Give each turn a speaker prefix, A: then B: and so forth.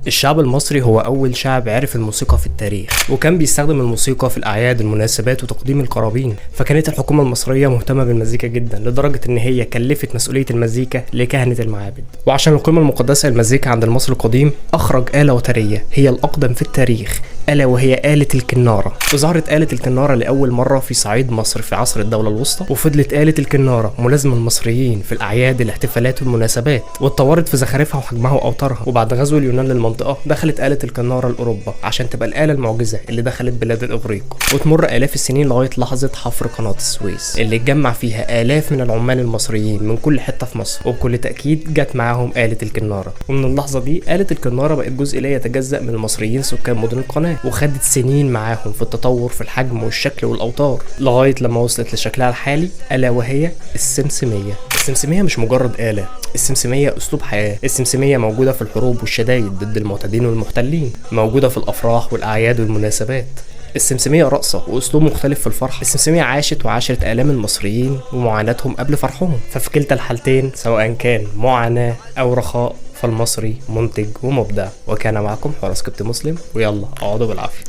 A: الشعب المصري هو أول شعب عرف الموسيقى في التاريخ، وكان بيستخدم الموسيقى في الأعياد والمناسبات وتقديم القرابين. فكانت الحكومة المصرية مهتمة بالمزيكا جدا، لدرجة إن هي كلفت مسؤولية المزيكا لكهنة المعابد. وعشان القيمة المقدسة للمزيكا عند المصري القديم، أخرج آلة وترية هي الأقدم في التاريخ، ألا وهي آلة الكنارة. وظهرت آلة الكنارة لأول مرة في صعيد مصر في عصر الدولة الوسطى، وفضلت آلة الكنارة ملازمة المصريين في الأعياد الاحتفالات والمناسبات، واتطورت في زخارفها وحجمها وأوتارها. وبعد غزو اليونان للمنطقة دخلت آلة الكنارة لأوروبا عشان تبقى الآلة المعجزة اللي دخلت بلاد الإغريق، وتمر آلاف السنين لغاية لحظة حفر قناة السويس اللي اتجمع فيها آلاف من العمال المصريين من كل حتة في مصر، وبكل تأكيد جت معاهم آلة الكنارة. ومن اللحظة دي آلة الكنارة بقت جزء لا يتجزأ من المصريين سكان مدن القناة، وخدت سنين معاهم في التطور في الحجم والشكل والأوتار لغاية لما وصلت لشكلها الحالي، ألا وهي السمسمية. السمسمية مش مجرد آلة، السمسمية أسلوب حياة. السمسمية موجودة في الحروب والشدايد ضد المعتدين والمحتلين، موجودة في الأفراح والأعياد والمناسبات. السمسمية رقصة وأسلوب مختلف في الفرح. السمسمية عاشت وعاشرت آلام المصريين ومعاناتهم قبل فرحهم. ففي كلتا الحالتين سواء كان معاناة أو رخاء، فالمصري منتج ومبدع. وكان معكم حراس كابتن مسلم، ويلا اقعدوا بالعافية.